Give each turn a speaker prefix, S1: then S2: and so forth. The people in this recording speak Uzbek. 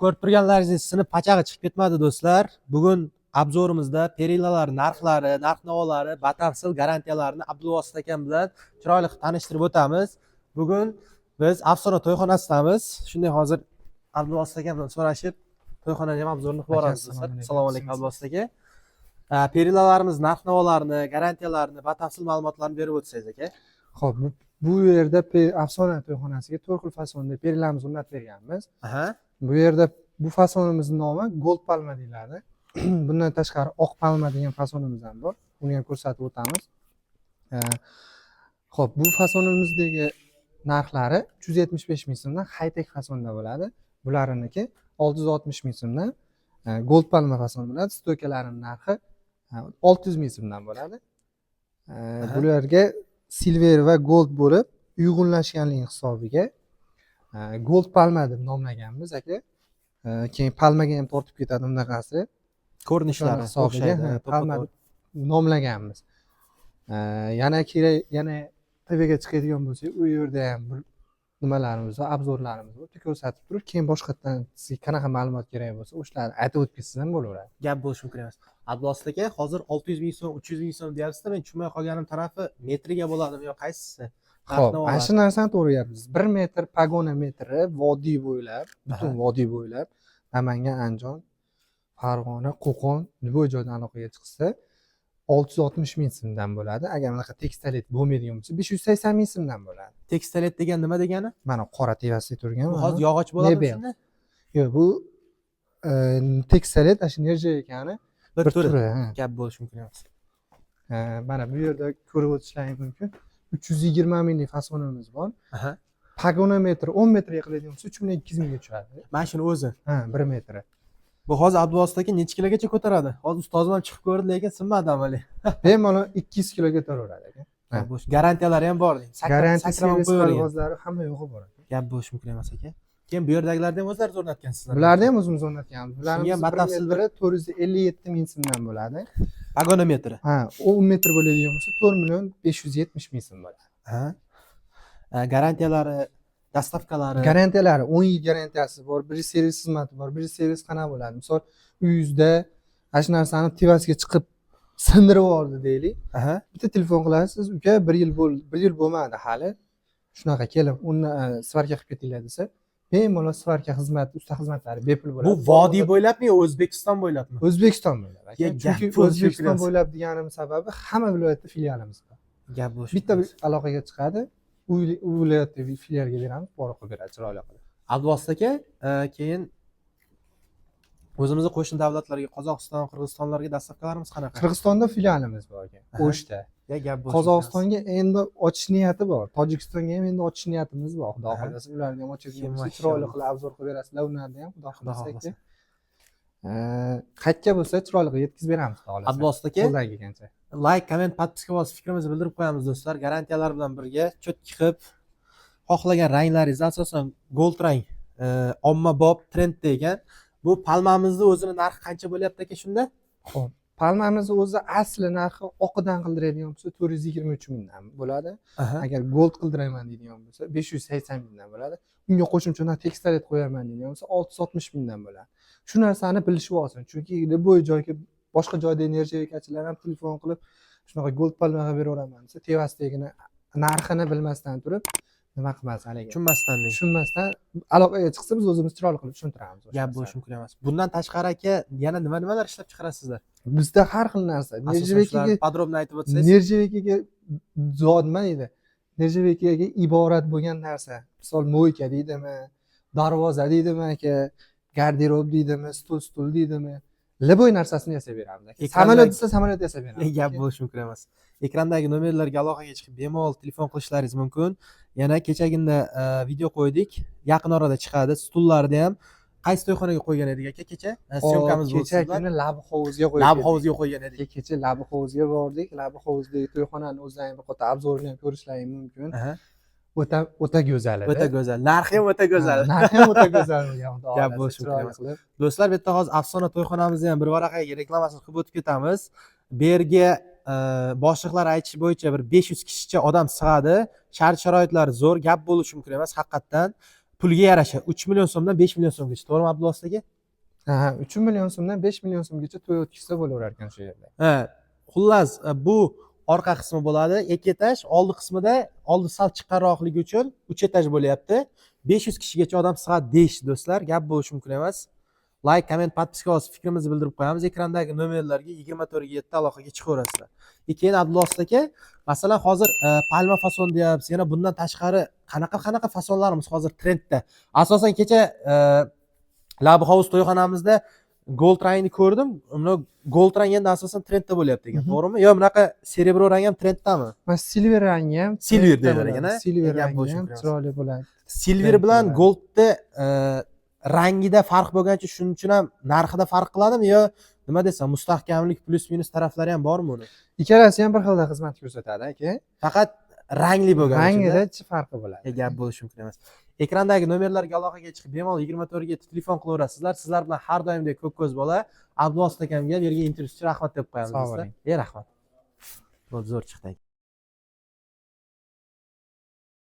S1: Ko'rib turganlaringizdek, sinib pachag'i chiqib ketmadi, do'stlar. Bugun обзор imizda perilalar narxlari, narx navolari, batafsil garantiyalarini Abduvosit akam bilan chiroyli qilib tanishtirib o'tamiz. Bugun biz Afsona to'yxonasidamiz. Shunday hozir Abduvosit akam bilan so'rashib, to'yxonani ham обзор ini qilib boramiz,
S2: Aka,
S1: do'stlar.
S2: assalomu alaykum.
S1: Assalomu alaykum, Abduvosit aka. Perilalarimiz narx navolarini, garantiyalarini, batafsil ma'lumotlarni berib o'tsangiz, aka.
S2: Xo'p, bu yerda Afsona to'yxonasiga to'rt xil fasonda perilarimizni o'rnatib berganmiz. Bu yerda bu fasonimizni nomi Gold Palma deyiladi. Bundan tashqari oq palma degan fasonimiz ham bor. Uni ham ko'rsatib o'tamiz. Xo'p, bu fasonimizdagi narxlari 375 ming so'mdan high-tech fasonda bo'ladi. Bulariniki 660 ming so'mdan Gold Palma fason bo'ladi. Стойка larining narxi 600 ming so'mdan bo'ladi. Bularga silver va gold bo'lib uyg'unlashganligi hisobiga Gold Palma deb nomlaganmiz, aka. Keyin palmaga ham tortib ketadi bunaqasi.
S1: Ko'rinishlari
S2: O'shani hisobiga
S1: o'xshaydi.
S2: Ha, palma deb nomlaganmiz. Yana kerak, yana TVga chiqadigan bo'lsak, u yerda ham bir nimalarimiz bor, обзор larimiz bor. Ko'rsatib turib, keyin boshqatdan sizga qanaqa ma'lumot kerak bo'lsa, o'shalarni aytib o'tib ketsangiz ham bo'laveradi.
S1: Gap bo'lishi mumkin emas, Abduvosit aka. Hozir 600 ming so'm, 300 ming so'm deyapsizda, men tushunmay qolganim tarafi, metriga bo'ladimi yo qaysisi?
S2: Ho'p,
S1: Narx-navolar.
S2: Ana shu narsani to'g'ri gapirsiz. 1 metr pogona metri vodiy bo'ylab, butun vodiy bo'ylab Namangan, Andijon, Farg'ona, Qo'qon, любой joydan aloqaga chiqsa, 660 ming so'mdan bo'ladi. Agar bunaqa tekstolit bo'lmaydigan bo'lsa, 580 ming so'mdan bo'ladi.
S1: Tekstolit degan nima degani?
S2: Mana qora tevasida turgan.
S1: Bu
S2: Mana.
S1: hozir yog'och bo'ladimi
S2: Mebel.
S1: shunda?
S2: Yo'q, bu tekstolit ana shu нержавейка ni
S1: bir
S2: bir
S1: turi.
S2: turi. Ha.
S1: Gap bo'lishi mumkin emas.
S2: Mana bu yerda ko'rib o'tishlaring mumkin. 320 minglik fasonimiz bor. Pagonometr 10 metrga qiladigan bo'lsa, 3 million 200 mingga tushadi.
S1: Mana shuni o'zi?
S2: Ha, 1 metri.
S1: Bu hozir Abduvosit aka necha kilogacha ko'taradi? Hozir ustozim ham chiqib ko'rdi, lekin sinmadi amaliy.
S2: Bemalol 200 kilo ko'taraveradi, aka. Ha.
S1: Garantiyalari ham bor.
S2: Garantiya,
S1: Sakrab ham
S2: servis
S1: qo'yavering.
S2: parvozlari, hamma yo'g'i bor, aka.
S1: Gap bo'lishi mumkin emas, aka. Keyin bu yerdagilarni ham o'zlaringiz o'rnatgansizlar?
S2: Bularni ham o'zimiz o'rnatganmiz. Bularni
S1: Shunga
S2: bir
S1: batafsil
S2: metri 457 ming so'mdan bo'ladi.
S1: Pagonometri?
S2: Ha, 10 metr bo'ladigan bo'lsa, 4 million 570 ming so'm bo'ladi.
S1: Ha. Garantiyalari, доставка lari?
S2: Garantiyalari 10 yil garantiyasi bor, bir yil servis xizmati bor. Bir yil servis qanaqa bo'ladi? Misol, uyingizda ana shu narsani tevasiga chiqib sindirib yubordi deylik, bitta telefon qilasiz: "Uka, bir yil bo'ldi, bir yil bo'lmadi hali, shunaqa kelib uni svarka qilib ketinglar", desa, bemalol svarka xizmati, usta xizmatlari bepul bo'ladi.
S1: Bu vodiy bo'ylabmi yo O'zbekiston bo'ylabmi?
S2: O'zbekiston bo'ylab, aka.
S1: Ya,
S2: Chunki
S1: gap bo'lishi
S2: O'zbekiston
S1: mumkin emas.
S2: bo'ylab deganim sababi, hamma viloyatda filialimiz bor.
S1: Gap bo'lishi
S2: Bitta
S1: mumkin emas.
S2: aloqaga chiqadi, u viloyatdagi filialga beramiz, borib qilib beradi chiroyli qilib.
S1: Abduvosit aka, keyin o'zimizni qo'shni davlatlarga, Qozog'iston, Qirg'izistonlarga доставка larimiz qanaqa?
S2: Qirg'izistonda filialimiz bor, aka, O'shda.
S1: Ya, gap bo'lishi mumkin emas.
S2: Qozog'istonga endi ochish niyati bor, Tojikistonga ham endi ochish niyatimiz bor, xudo xohlasa. Ularni ham ochadigan bo'lsa,
S1: Mashalloh.
S2: chiroyli qilib обзор qilib berasizlar ularni ham, xudo
S1: Xudo
S2: xohlasa,
S1: xohlasa.
S2: aka. Qayerga bo'lsa, chiroyli qilib yetkazib beramiz, xudo xohlasa,
S1: Abduvosit aka,
S2: qo'ldan kelgancha.
S1: Layk, komment, подписка bosib, fikrimizni bildirib qo'yamiz, do'stlar. Garantiyalar bilan birga чётко qilib, xohlagan ranglaringizni, asosan gold rang ommabop, trendda ekan. Bu palmamizni o'zini narxi qancha bo'lyapti, aka, shunda?
S2: Ho'p, palmamizni o'zi asli narxi oqidan qildiradigan bo'lsa, 423 mingdan bo'ladi. Agar gold qildiraman deydigan bo'lsa, 580 mingdan bo'ladi. Unga qo'shimcha tekstolit qo'yaman deydigan bo'lsa, 660 mingdan bo'ladi. Shu narsani bilishib olsin, chunki любой joyga, boshqa joyda нержавейка chilar ham telefon qilib, shunaqa gold palmaga beraveraman desa, tevasidagini narxini bilmasdan turib nima qilmas haligi.
S1: Tushunmasdan deng.
S2: Tushunmasdan aloqaga chiqsa, biz o'zimiz chiroyli qilib tushuntiramiz o'sha
S1: Gap
S2: narsani.
S1: bo'lishi mumkin emas. Bundan tashqari, aka, yana nima nimalar ishlab chiqarasizlar?
S2: Bizda har xil narsa.
S1: Asosan
S2: Нержавейка ga
S1: shularni подробно aytib o'tsangiz.
S2: Нержавейка ga zot nima deydi, нержавейка ga iborat bo'lgan narsa, misol, мойка deydimi, darvoza deydimi, aka, garderob deydimi, stul deydimi, любой narsasini yasab beramiz, aka. Samolyot desa, samolyot yasab beramiz.
S1: Gap bo'lishi mumkin emas. Ekrandagi nomerlarga aloqaga chiqib, bemalol telefon qilishlaringiz mumkin. Yana kechagina video qo'ydik, yaqin orada chiqadi. Stullarni ham qaysi to'yxonaga qo'ygan edik, aka, kecha? Съёмка miz bo'ldi
S2: Kecha
S1: siz bilan.
S2: kuni Labi hovuzga qo'yib
S1: Lab
S2: keldik.
S1: hovuzga qo'ygan edik.
S2: Kecha Labi hovuzga bordik. Labi hovuzdagi to'yxonani o'zlaring bir qator обзор ini ham ko'rishlaring mumkin. O'ta o'ta go'zal edi.
S1: O'ta go'zal, narxi ham o'ta go'zal.
S2: Ha, narxi ham o'ta go'zal bo'lgan, xudo
S1: Gap
S2: xohlasa,
S1: bo'lishi mumkin
S2: chiroyli
S1: emas.
S2: qilib.
S1: Do'stlar, bu yerda hozir Afsona to'yxonamizni ham bir varaqaga reklamasini qilib o'tib ketamiz. Bu yerga boshliqlar aytishi bo'yicha bir 500 kishicha odam sig'adi. Shart sharoitlari zo'r, gap bo'lishi mumkin emas haqiqatdan. Pulga yarasha 3 million so'mdan 5 million so'mgacha, to'g'rimi, Abduvosit aka?
S2: Ha, 3 million so'mdan 5 million so'mgacha to'y o'tkazsa bo'laverar ekan shu yerda.
S1: Ha, xullas, bu orqa qismi bo'ladi, ikki etaj. Oldi qismida, oldi sal chiqqanroqligi uchun uch etaj bo'lyapti. 500 kishigacha odam sig'adi deyishdi, do'stlar. Gap bo'lishi mumkin emas. Layk, komment, подписка bosib, fikrimizni bildirib qo'yamiz. Ekrandagi nomerlarga 24:7 aloqaga chiqaverasizlar. И keyin, Abduvosit aka, masalan, hozir palma fason deyapsiz, yana bundan tashqari qanaqa qanaqa fasonlarimiz hozir trendda? Asosan kecha Labi Hovuz to'yxonamizda gold rangni ko'rdim. Buni gold rang endi asosan trendda bo'lyapti ekan, to'g'rimi? Yo bunaqa серебро rang ham trenddami?
S2: Mana, silver rangi ham
S1: Silver
S2: trendda
S1: deyiladi
S2: bo'ladi.
S1: ekan, a?
S2: Silver
S1: Gap
S2: rangi
S1: bo'lishi
S2: ham
S1: mumkin emas.
S2: chiroyli bo'ladi.
S1: Silver
S2: Trend
S1: bilan
S2: bo'ladi.
S1: Goldni rangida farq bo'lgancha, shuning uchun ham narxida farq qiladimi yo nima desam, mustahkamlik, plyus minus taraflari ham bormi uni?
S2: Ikkalasi ham bir xilda xizmat ko'rsatadi, aka.
S1: Faqat rangli bo'lgani uchun.
S2: Rangida farqi bo'ladi.
S1: Gap bo'lishi mumkin emas. Ekrandagi nomerlarga aloqaga chiqib, bemalol 24:7 telefon qilaverasizlar. Sizlar bilan har doimdek ko'k ko'z bola. Abduvosit akamga bergan intervyu uchun rahmat deb qo'yamiz,
S2: Sog'
S1: do'stlar.
S2: bo'ling.
S1: Rahmat. Bo'ldi, zo'r chiqdi.